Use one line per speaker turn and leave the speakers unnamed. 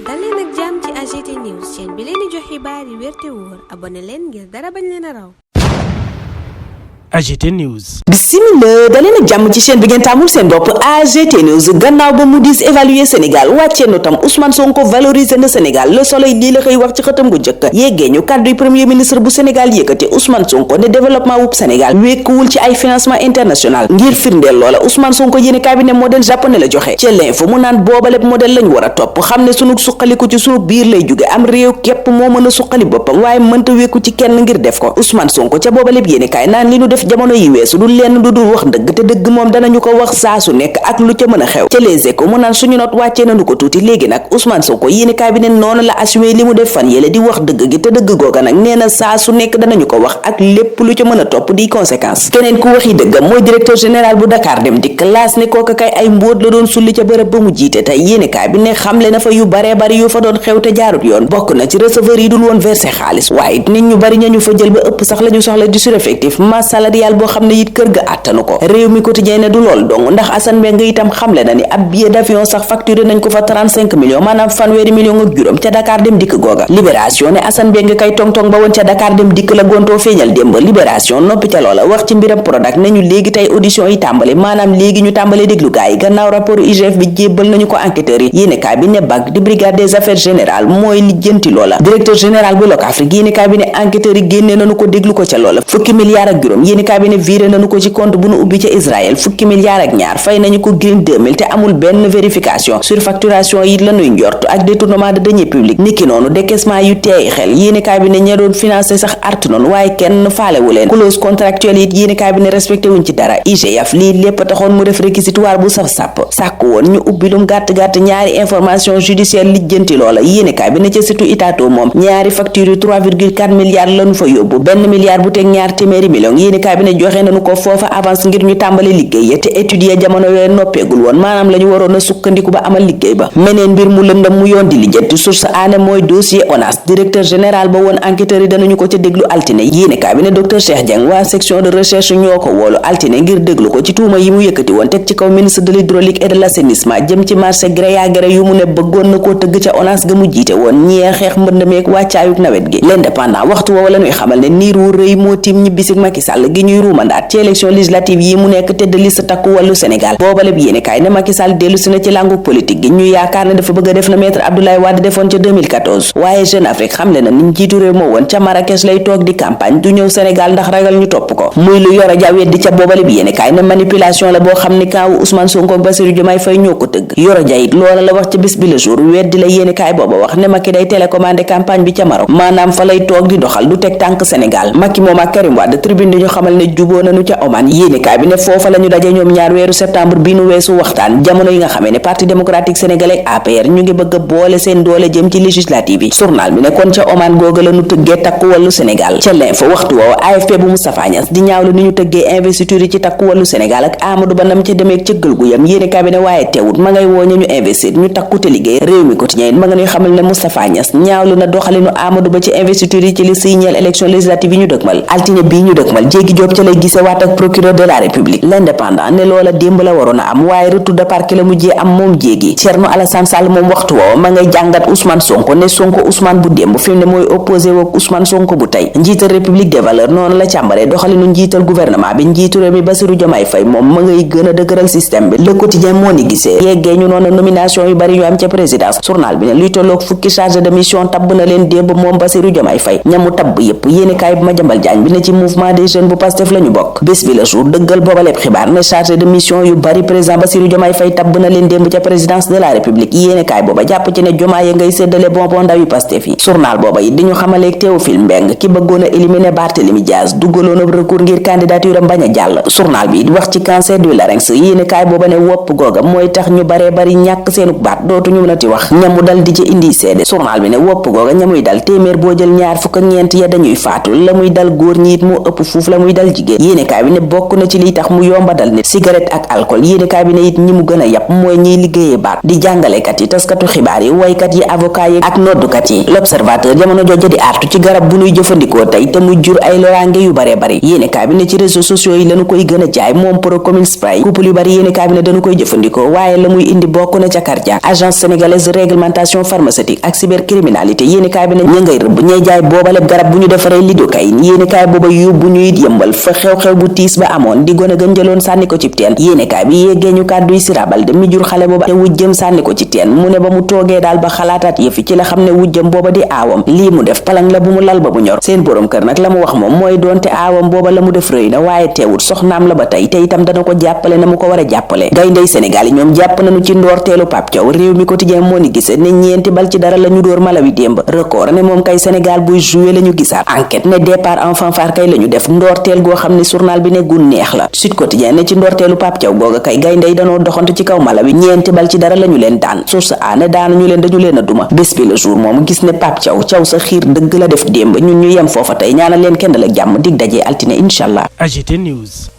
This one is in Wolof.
dal leen ak jàmm ci AGT News chaîne bi leen di jox xibaar yi wér te wóor abonné leen ngir dara bañ leen a raw.
AGT News.
Bismillah daleen ak jàmm ci chaîne bi ngeen taamul seen bopp AGT News. Gannaaw ba Moody's évaluer Sénégal wàccee notam Ousmane Sonko valorisé na Sénégal. Le Soleil lii la xëy wax ci xëtam gu njëkk yeggee ñu kàddu yi premier ministre bu Sénégal yëkkati Ousmane Sonko ne développement wub Sénégal wékkuwul ci ay financement international. Ngir firndeel loola Ousmane Sonko yéene cabinet modèle japonais la joxe ci l'info mu naan boobaleb modèle lañ war a topp xam ne sunu suqaliku ci sunu biir lay jóge am réew képp moo mën a suqali boppam waaye mënta wékku ci kenn ngir def ko. Ousmane Sonko ca boobaleb yéene kaay naan li nu def jamono yi weesu du lenn du dul wax dëgg te dëgg moom danañu ko wax saa su nekk ak lu ca mën a xew. ca Les Échos mu naan suñu not wàccee nañu ko tuuti léegi nag Ousmane Sonko yéenekaay bi ne noonu la assumé li mu def fan yële di wax dëgg gi te dëgg googa nag nee na saa su nekk danañu ko wax ak lépp lu ca mën a topp di conséquence. Keneen ku waxi dëggam mooy directeur général bu Dakar Dem Dikk laas ne kooka kay ay mbóot la doon sulli ca bërëb ba mu jiite tey yéenekaay bi ne xamle na fa yu baree bari yu fa doon xew te jaarut yoon bokk na ci receveur yi dul woon versé xaalis waaye nit ñu bari ñañu fa jël ba ëpp sax lañu soxla di sureffectif masse salariale boo xam ne it kër ga àttanu ko. Réew mi quotidien ne du lool dong ndax Assane Mbengue itam xamle na ni ab billet d'avion sax facturé nañ ko fa 35 millions maanaam fanweeri millions ak juróom ca Dakar Dem Dikk googa. Libération ne Assane Mbengue kay tong-tong ba woon ca Dakar Dem Dikk la gontoo feeñal démb. Libération noppi ca loola wax ci mbiram Prodac ne ñu léegi tey audition yi tàmbale maanaam léegi ñu tàmbale déglu gaay yi gannaaw rapport IGF bi jébbal nañu ko enquêteurs yi yéenekaay bi ne BAC di brigade des affaires générales mooy lijjanti loola. Directeur général bu Locafrique yéenekaay bi ne enquêteurs yi génne nañu ko déglu ko ca loola fukki milliards ak juróom yéenekaay bi ne viré nañu ko ci compte bu nu ubbi ca Israël fukki milliards ak ñaar fay nañu ko Green 2000 te amul benn vérification surfacturation yi lañuy njort ak détournement de deniers publics niki noonu décaissement yu teey xel yéenekaay bi ne ña doon financé sax art noonu waaye kenn faalewu leen clause contractuelle yi yéenekaay bi ne respecté wuñ ci dara IGF lii lépp taxoon mu def réquisitoire bu saf sàpp sàkk woon ñu ubbi lum gàtt-gàtt ñaari information judiciaire lijjanti loola yéenekaay bi ne ca surtout Itato moom ñaari facture yu 3,4 milliards lañu fa yóbbu benn milliard bu teg ñaar téeméeri millions yéenekaay bi ne joxe nañu ko foofa avance ngir ñu tàmbale liggéey te étudier jamono yooyu noppeegul woon maanaam la ñu waroon a sukkandiku ba amal liggéey ba meneen mbir mu lëndam mu yoon di lijjanti source aane mooy dossier ONAS directeur général ba woon enquêteurs yi danañu ko ca déglu altine yéenekaay bi ne docteur Cheikh Dieng waa section de recherche ñoo ko woolu altine ngir déglu ko ci tuuma yi mu yëkkati woon teg ci kaw ministre de l'hydraulique et de l'assainissement jëm ci marché gré à gré yu mu ne bëggoon na koo tëgg ca ONAS ga mu jiite woon ñee xeex mbënd meek wàccaayuk nawet gi l'indépendant waxtu woowa la ñuy xamal ne niir wu rëy moo tiim ñibbisik Macky Sall gi ñuy ruumandaat ci élection législative yi mu nekk tête de liste takku wàllu Sénégal boobaleb yéenekaay ne Macky Sall dellu si na ci làngu politique gi ñu yaakaar ne dafa bëgg a def na maître Abdoulaye Wade defoon ca 2014 waaye Jeune Afrique xamle na niñ jiitu réew moo woon ca Marrakech lay toog di campagne du ñëw Sénégal ndax ragal ñu topp ko muy lu Yoro Dia weddi ca boobaleb yéenekaay ne manipulation la boo xam ni kaawu Ousmane Sonko ak Bassirou Diomaye Faye ñoo ko tëgg Yoro Dia it loola la wax ca bis bi le jour weddi la yéenekaay booba wax ne Macky day télécommandé campagne bi ca Maroc maanaam fa lay toog di doxal du teg tànk Sénégal Macky moom ak Karim Wade tribune di ñu xamal ne juboo nañu ca Oman yéenekaay bi ne foofa lañu daje ñoom ñaar weeru septembre bi nu weesu waxtaan jamono yi nga xamee ne parti démocratique sénégalais APR ñu ngi bëgg a boole seen doole jëm ci législative yi journal bi ne kon ca Oman googa la ñu tëggee takku wàllu Sénégal ca l'info waxtu woowu AFP bu Moustapha Niasse di ñaawlu ni ñu tëggee investiture yi ci takku wàllu Sénégal ak Amadou Ba nam ca demeek cëggal gu yam yéenekaay bi ne waaye teewut ma ngay wooñe ñu investir ñu takku te liggéey réew mi quotidien ma nga ñuy xamal ne Moustapha Niasse ñaawlu na doxalinu Amadou Ba ci investiture yi ci li siy ñeel élection législative yi ñu dëgmal altine bii ñu dëgmal Jéggi Jóob ca lay gise waat ak procureur de la République l'indépendant ne loola démb la waroon a am waaye retour de parquet la mujjee am moom Jéggi Thierno Alassane Sall moom waxtu woowa ma ngay jàngat Ousmane Sonko ne Sonko Ousmane bu démb fi mu ne mooy opposé woog Ousmane Sonko bu tey njiital République des valeurs noonu la càmbaree doxalinu njiital gouvernement bi njiitu réew mi Bassirou Diomaye Faye moom ma ngay gën a dëgëral système bi le quotidien moo ni gisee yeggee ñu noonu nomination yu bari yu am ca présidence journal bi ne luy tolloog fukki chargé de mission tabb na leen démb moom Bassirou Diomaye Faye ñamu tabb yépp yéenekaay bu Madiambal Diagne bi ne ci mouvement des jeunes bu Pastef la ñu bokk bés bi la jour dëggal booba lépp xibaar ne chargé de mission yu bari président Bassirou Diomaye Faye tabb na leen démb ca présidence de la République yéenekaay booba jàpp ci ne Diomaye ngay séddale bonbon ndaw yu Pastef yi journal booba it di ñu xamaleeg Théophile Mbeng ki bëggoon a éliminer Barthélémy Dias duggaloon ab recours ngir candidature am bañ a jàll journal bi wax ci cancer du larynx yéenekaay booba ne wopp googa mooy tax ñu baree bari ñàkk seenuk baat dootuñu mënati wax ñamu dal di ci indi seede journal bi ne wopp googa ñamuy dal téeméer boo jël ñaar fukk ak ñeent ya dañuy faatu la muy dal góor ñi it moo ëpp fuuf la muy dal jigéen. yéenekaay bi ne bokk na ci liy tax mu yomba dal nit cigarette ak alcool. yéenekaay bi ne it ñi mu gën a yàpp mooy ñiy liggéeyee baat di jàngalekat yi, taskatu xibaar yi, waykat yi, avocat yi ak noddukat yi. l'observateur jamono jooja di artu ci garab bu ñuy jëfandikoo tey te mu jur ay loraange yu bare bari. yéenekaay bi ne ci réseaux sociaux yi lañu koy gën a jaay moom Procomil spray. couple yu bari yéenekaay bi ne dañu koy jëfandikoo waaye la muy indi bokk na ca Cardia, agence sénégalaise de réglementation pharmaceutique ak cybercriminalité. yéenekaay bi ne ña ngay rëbb ñay jaay boobaleb garab bu ñu defaree lidocaïne. yéenekaay booba yóbbu ñu it yëmbal fa xew-xew bu tiis ba amoon di gone gën jëloon sànni ko ci teen. yéenekaay bi yeggee ñu kàdduy Sira Baldé mi jur xale booba te wujjëm sànni ko ci teen. mu ne ba mu toogee daal ba xalaataat yëfi ci la xam ne wujjëm booba di aawam lii mu def palang la bu mu lal ba mu ñor. seen borom kër nag la mu wax moom mooy doonte aawam booba la mu def rëy na waaye teewut soxnaam la ba tey te itam dana ko jàppale na mu ko war a jàppale. gayndey Sénégal yi ñoom jàpp nañu ci ndoorteelu Pape Thiaw. réew mi quotidien moo ni gise ne ñeenti bal ci dara la ñu dóor Malawi démb. record ne moom kay Sénégal buy joué la ñu gisaat. enquête ne départ en fanfare kay la ñu def ndoorteel goo xam ne journal bi ne gu neex la. Sud Quotidien ne ci ndoorteelu Pape Thiaw googa kay gayndey danoo doxantu ci kaw Malawi ñeenti bal ci dara la ñu leen daan. source a ne daanuñu leen dañu leen a duma. bés bi le jour moom gis ne Pape Thiaw sa xiir dëgg la def démb ñun ñu yem foofa tey ñaanal leen kenn la jàmm dig dajee altine incha allah.
AGT News.